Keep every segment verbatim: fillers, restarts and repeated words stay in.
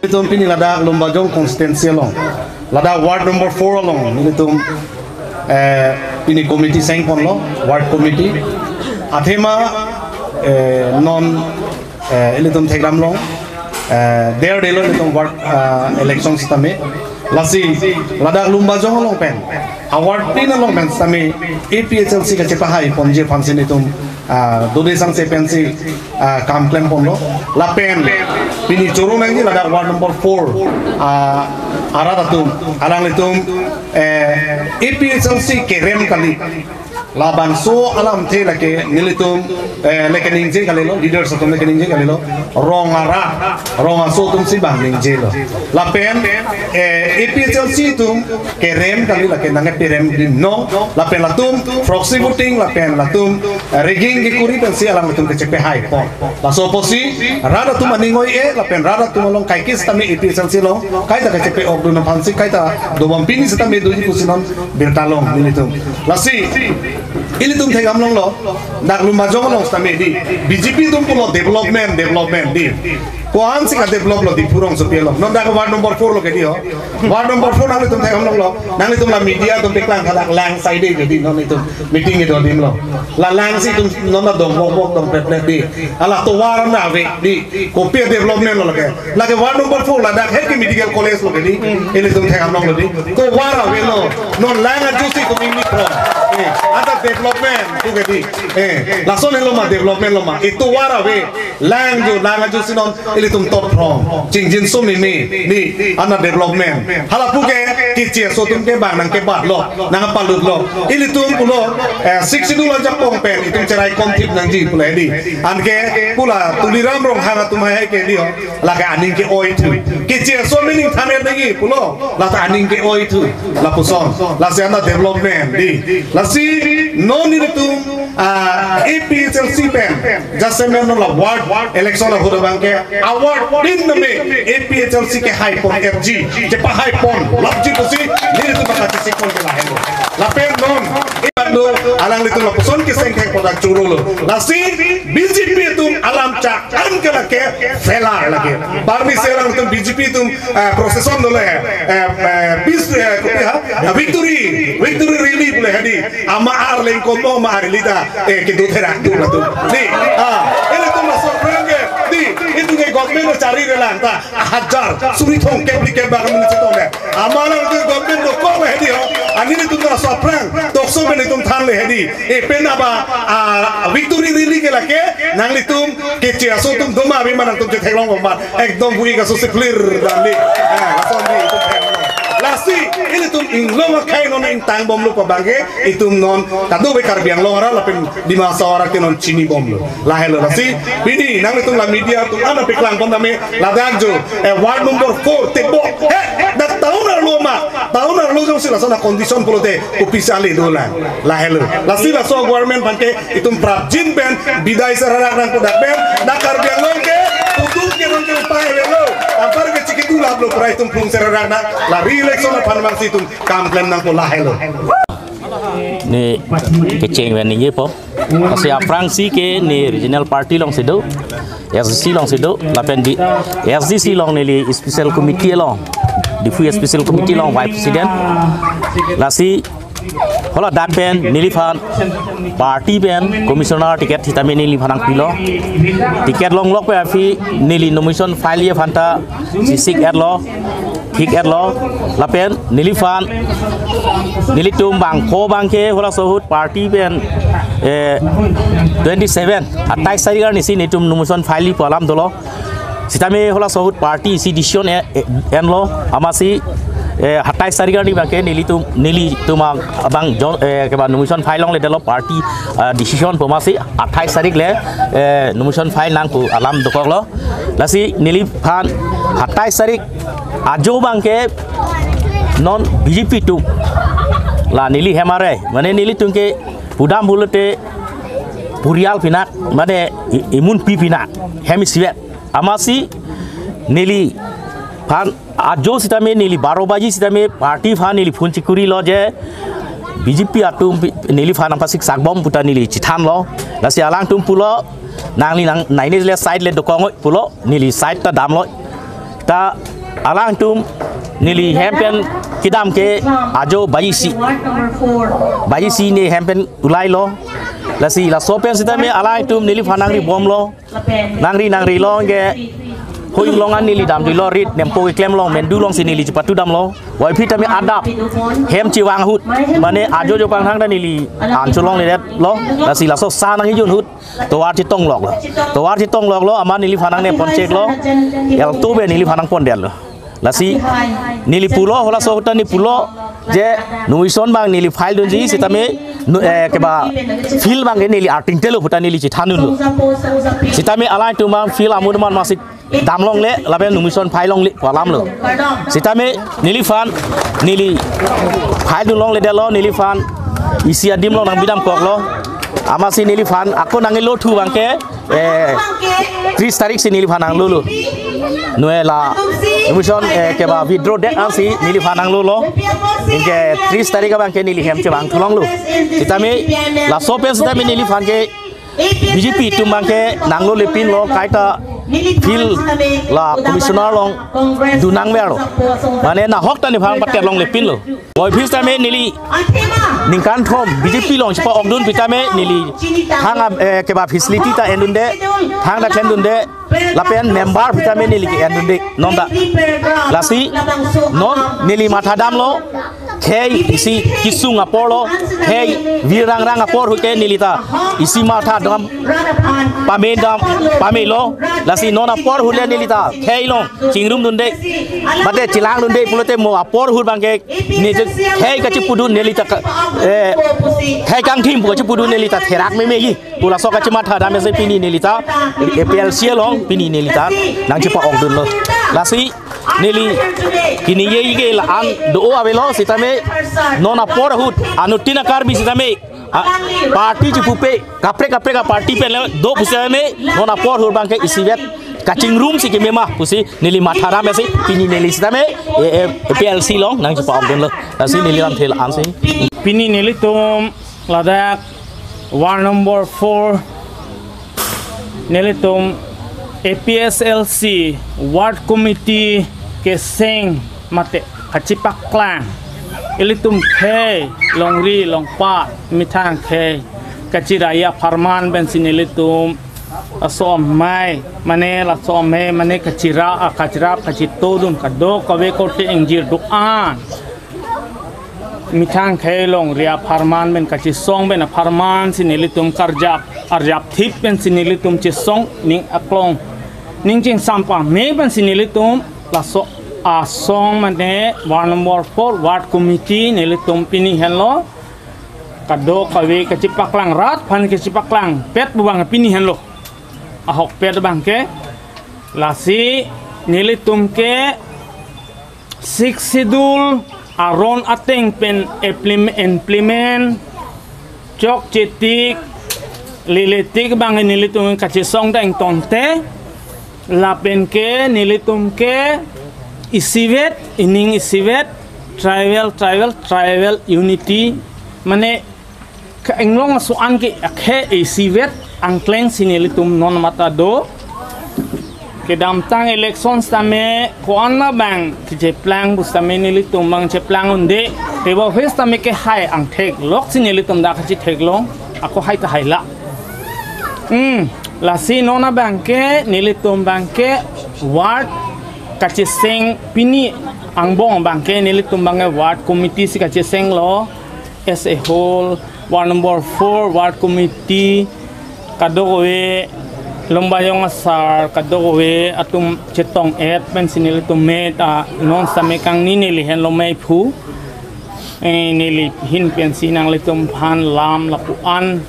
Nelitum pini ladak Lumbajong constituency along, ladak ward number four along nelitum, eh, pini committee sengponlo, ward committee. Athema, eh, non, eh, ilitum thekdamlong, eh, derdelo ilitum ward, eh, election sitame. Lasi ladak Lumbajong along pen a ward tin along pen sitame A P H L C kachepahaiponji aphansi nelitum, ah, dode sangse pensi, ah, kam klemponlo. Lapen pini choro nangji ladak ward number four, ah, arat atum, alanglitum, eh, A P H L C kerem kali. Labangso alamthe lake nelitum, eh, le keningje kalilo, leaders atum le keningje kalilo, rong arat, rong aso atumsi bang ningjelo. Lapen, eh, A P H L C atum kerem kali lake nangkeperemdunnon, lapen latum proxy voting, lapen latum, eh, rigging kekuri pensi alanglitum kachepahaipon. Laso apotsi rat atum aning oi-e, lapen rat atum along kaike sitame A P H L C along kaita kachepa-okdun aphansi kaita dobom, pini sitame doji pusi non birta long nelitum. Lasi ilitum thekdamlonglo, dak Lumbajong along sitame di, B J P atum pulo development, development di. Ko-ansi kadeveloplo Diphu rongsopi along? Non dak ward number four lo ke di ho. Ward number four nanglitum thekdamlonglo, nanglitum la media atum peklangtha, dak lang side ke di, non itum meeting kedo adim lo. La langsi itum non la dong bok bok dong plek plek di. Hala tovar na ave di. Kopi development lo lake? Lake ward number four ladak het ke medical college lo ke di. Ilitum thekdamlonglo di. Tovar avelo. Non lang ajosi itum ingni pro. Eh, ada development tu ke di. Eh, lason helo ma development lo ma? Itovar ave. Lang jo, lang ajosi non ilitum top from chingjinso meme di, ana development. Hala pu ke keche aso atum ke bang nangkebatlo, nangpalutlo. Ilitum pulo, eh, Sixth Schedule ajakong pen itum cherai konthip nangji pulo di. Anke pu la Tuliram Ronghang atum hai ke di ho. Lake aning ke-oithu. Keche aso mening thamer nangji pulo, lata aning ke-oithu. Lapuson. Lasi ana development di. Lasi non nelitum, ah, A P H L C pen jasemet non la ward election ahut abang ke award din name A P H L C kehaiponji, chepahaipon lapji pusi nelitum kachesik pon ke lahelo. Lapen non, iban do alanglitum lapuson keseng thek pada chorolo. Lasi B J P atum alam chak an ke lake failure lake. Barni se alanglitum B J P atum, eh, procession dole, eh, eh, peace, eh, kopi ha? Eh, victory, victory rally pule hadi. Ama arleng komo ama arlita, eh, kedo therak tu latum. Di, ah, ilitum laso aphrang ke, di, itum ke government lo chari relang ta, hajar, suri thong kep di kep bang kami situ le. Ama alanglitum government dokok le hadi ho. Ani nelitum laso aphrang, tokso pen itum than le hadi. Eh, pen aba, ah, victory rally ke lake, nanglitum keche aso atum doma avi ma nangtum chetheklong bomba. Ekdom bui kaso siklir dan di. Ah, lason di itum theklong. Lasi, ilitum inglong akhai non ingtang bomlo pa bangke, itum non kadokave Karbi Anglong arat lapen Dima Hasao arat ke non chini bomlo. Lahelo lasi, pini nanglitum la media atum ana peklangpon tame ladak jo, eh, ward number four tebok. He, dak town arlo ma, town arlo jongsi lason a condition pulote kopisi ale dolang. Lahelo. Lasi laso government aphan ke itum prapjin pen bidai serarak nangkodak pen, na Karbi Anglong ke putu ke nang ke upai avelo. Anpar ke chikidulaplo pra itum phung serarak na, la re-election aphan mangsi itum kam klem nangpo, lahelo. Ne kecheng pen ningjepo. Lasi aphrangsi ke ne regional party alongsi do, S D C alongsi do, lapen di S D C along neli special committee along, Diphu special committee along vice president. Lasi haladak pen neliphan party pen commissioner ticket sitame neliphan nangpilo. Ticket longlok pen aphi neli nomination file ji aphan ta sisik etlo, thik etlo, lapen neliphan, nelitum bangpho bangke halaso ahut party pen, eh, twenty seven, atais tarik arnisi nelitum nomination file ji pu alam dolo. Sitame halaso ahut party isi decision e, e, enlo, amatsi, eh, atais tarik arni bangke nelitum, nelitum abang jon, eh, keba nomination file longledetlo party, eh, decision pu amatsi atais tarik le, eh, nomination file nang pu alam dokoklo. Lasi neliphan atais tarik ajo bangke non B J P atum, la neli hem arai, mane nelitum ke pudam pulote purial pinak, mane i-, imunpi pinak, hem isivet. Amatsi neliphan ajo sitame, neli baro baji sitame party aphan neli phone chikurilo je B J P atum pi-, neliphan nangpasiksakbom pu ta neli chithanlo. Lasi alangtum pulo, nangli nang, nangli le side le dokok noi pulo, neli side ta damlo. Ta alangtum neli hem pen kedam ke ajo baji isi. Baji isi ne hem pen ulailo. Lasi laso pen sitame alangtum neliphan nangri bomlo. Nangri nangri lo ke hui long an neli damduilo, rit nempo keklem long, mandu longsi neli chepatu damlo. Puvoiphit tame adap hem chevang ahut, mane ajo jo pangthang ta neli an cholongledetlo. Lasi laso sa nangkejun ahut tovar chetong loklo. Tovar chetong loklo, amat neliphan nangne poncheklo. Alto pen neliphan nangpondetlo. Lasi neli pulo, halaso ahut ta neli pulo je nomination abang neli file dunji sitame, no, eh, keba field abang ke neli arting telo ahut ta neli chethandunlo. Sitame alangtum abang field amu teman masih damlongle, lapen nomination file longle pu alamlo. Sitame neliphan neli file dun longledetlo, neliphan isi adim along nangbidam koklo. Amatsi neliphan ako nangkelo thu abang ke, eh, tris tarik si neliphan nanglolo. Nomination, eh, keba withdraw det ansi neliphan nanglolo. Anke tris tarik abang ke neli hem chevang thulonglo. Sitame laso pen sitame neliphan ke B J P atum abang ke nanglolepinlo, kaita field la commissioner along dun nangverlo. Mane nahok ta neliphan paterlonglepinlo. Puvoiphit tame neli ningkan thom B J P along chepa-okdun pu tame neli thang, eh, keba facility ta endunde, thang ta klemdunde, lapen member pu tame neli ke-endunde non ta. Lasi non neli mathadamlo, khei isi kesung aporlo, khei vir rangrang apor ahut ke neli ta isi mathadam pamedam pamelo. Lasi non apor ahut le neli ta khei along chingrumdunde, mate chelangdunde pulote mo apor ahut abang ke ne je khei kachepudun neli ta ka, eh, khei kangthim pu kachepudun neli ta therak memeji pu laso kachemathadam ase pini neli ta A P L C along pini neli ta nangchepa-okdunlo. Lasi neli kini ye ike la-an do avelo sitame non apor ahut anuttin a-Karbi sitame, ah, party chepupe kaprek kaprek a-party pen le do pusitame non apor ahut abang ke isivet kachingrumsi kemema pusi neli mathadam ase pini neli sitame, eh, eh, A P L C along nangchepa-okdunlo. Lasi neli lamthe la-ansi. Pini nelitum ladak ward number four nelitum A P S L C ward committee keseng mate kachepaklang, ilitum khei longri longpat methang khei kachiraji apharman pensi nelitum laso amei, mane laso amei mane kachira, ah, kachirap kachitodun kadokave korte ingjir do-an methang khei longri apharman pen kachesong pen apharman si nelitum karjap arjapthip pensi nelitum chesong ning aklong ning chingsam pame pensi nelitum laso asong mane ward number four ward committee nelitum pini henlo kadokave kachepaklang rat aphan kachepaklangpet pu abang pini henlo. Ahokpet abang ke lasi nelitum ke Sixth Schedule aron ateng pen implement, implement chokchetik leletik abang nelitum kachesong dang tangte lapen ke nelitum ke isivet, ining isivet, tribal, tribal, tribal unity, mane ke-inglong aso-an ke akhei isivet angkleng si nelitum non mata do. Kedamtang election sitame ko-an abang kecheplang pusitame nelitum abang cheplang unde. Tebor pusitame ke hai angthek lok si nelitum dak kachetheklong, ako hai ta hai la. Hmm, lasi non abang ke nelitum abang ke ward kacheseng pini angbong abang ke nelitum abang ke ward committee si kachesenglo. As a whole, ward number four, ward committee, kadokave, Lumbajong asar, kadokave atum chetong-et pensi nelitum meta non sitame kangni neli henlo meiphu. Eh, neli ahin pensi nanglitum aphan lam lapu-an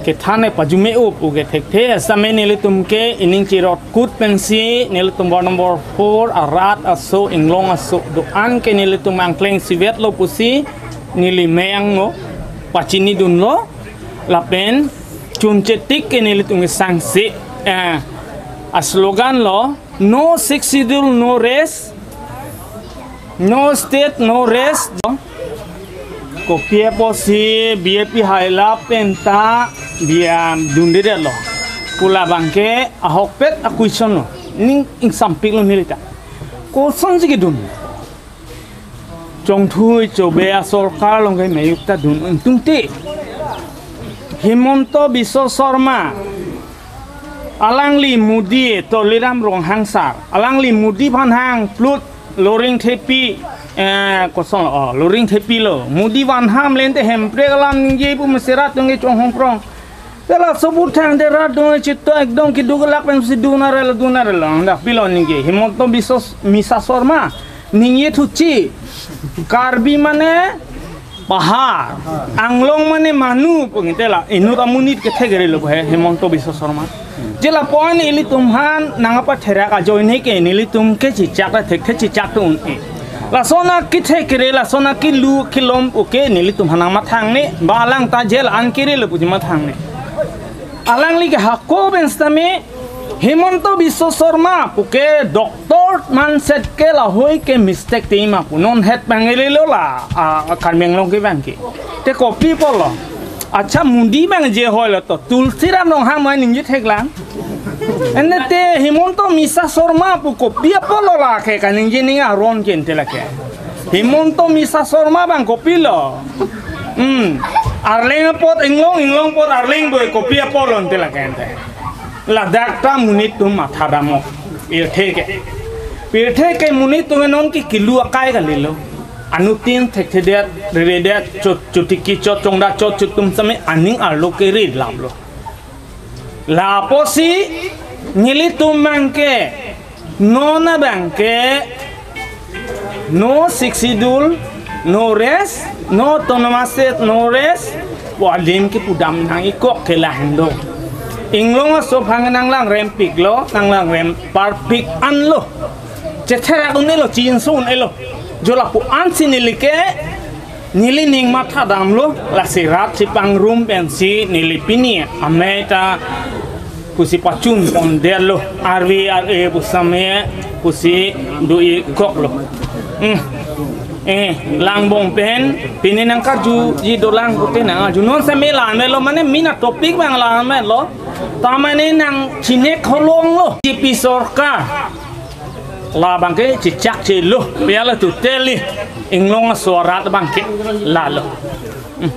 kethan e pajume-o pu ke thekthe sitame nelitum ke ining chirot kut pensi nelitum ward number four arat aso inglong aso do-an ke nelitum angkleng isivetlo pusi neli mei angno pachinidunlo lapen chunchetik ke nelitum kesangse, eh, a-slogan lo, "No Sixth Schedule, no rest, no state, no rest." Kopi apotsi B J P hai la penta biam dundedetlo pu labang ke ahokpet a-question lo. Ning ingsampiklo neli ta. Kosonsi kedun? Chongthui chobe asorkar along ke meyuk ta dun un tungte. Himanta Biswa Sarma, alangli Modi, Tuliram Ronghang sir, alangli Modi aphan hang plut loring thepi, eh, koson, oh, loring thepi lo. Modi aphan ham lente Hemprek alam ningje pu masi rat atum ke chonghong prong. Te laso aputhak te rat atum chito ekdom keduk lak pensi dun arelo, dun arelo, dak pilo ningje. Himanta Biswa, Misa Sarma ningje thuchi, Karbi mane pahar, Anglong mane manu pu ningje te la inut amonit kethek relo he Himanta Biswa Sarma. Je lapu-an ilitum aphan nangpatherak ajoine ke nelitum ke chichak thekthe chichak tu un-e. Lason akethe kere, lason akelu kelom pu ke nelitum aphan nangmathangne, ba alang ta jail an kerelo puji mathangne. Alangli ke hako pen sitame Himanta Biswa Sarma pu ke doctor manset ke lahei ke mistake te ma pu non het bang ililo la, a, a Karbi Anglong ke bang ke. Te kopi apotlo? Accha, Modi bang je hoilo to, Tulsiram Ronghang mai ningje theklang. Ante te Himanta Misa Sarma pu kopi apotlo lake kaningje ning aron ke ante lake? Himanta Misa Sarma bang kopilo? Hmm. Arleng apot Inglong, Inglong apot Arleng boi, kopi apotlo ante lake ante? Ladak ta monit atum matha damlo. Pirthe ke. Pirthe ke monit atum non ke kelu akai kalilo. Anuttin thekthedet, reredet, chot, chotiki chot, chongda chot, chot atum sitame aning arlo ke ri lamlo. Lapusi nelitum bang ke, non abang ke, no Sixth Schedule, no rest, no autonomous state, no rest pu adim kepudam nang-ikkok ke lahen do. Inglong aso aphan nanglang rempiklo, nanglang rem parpik anlo. Chetherak un-elo, chinso un-elo. Jo lapu-ansi neli ke, neli ning matha damlo, lasi rat chipangrum pensi neli pini amei ta pusi pachun pondetlo, arve ar-e pu sitame pusi do-ikkoklo. Hmm. Eh, langbong pen pini nangkarjuji dolang pute nang arju non sitame la-an lo, mane main atopic bang la-an lo. Ta mane nangchinek holonglo. B J P sorkar labang ke chichak chelo. Pia la tuteli Inglong aso arat bang ke lalo. Hmm.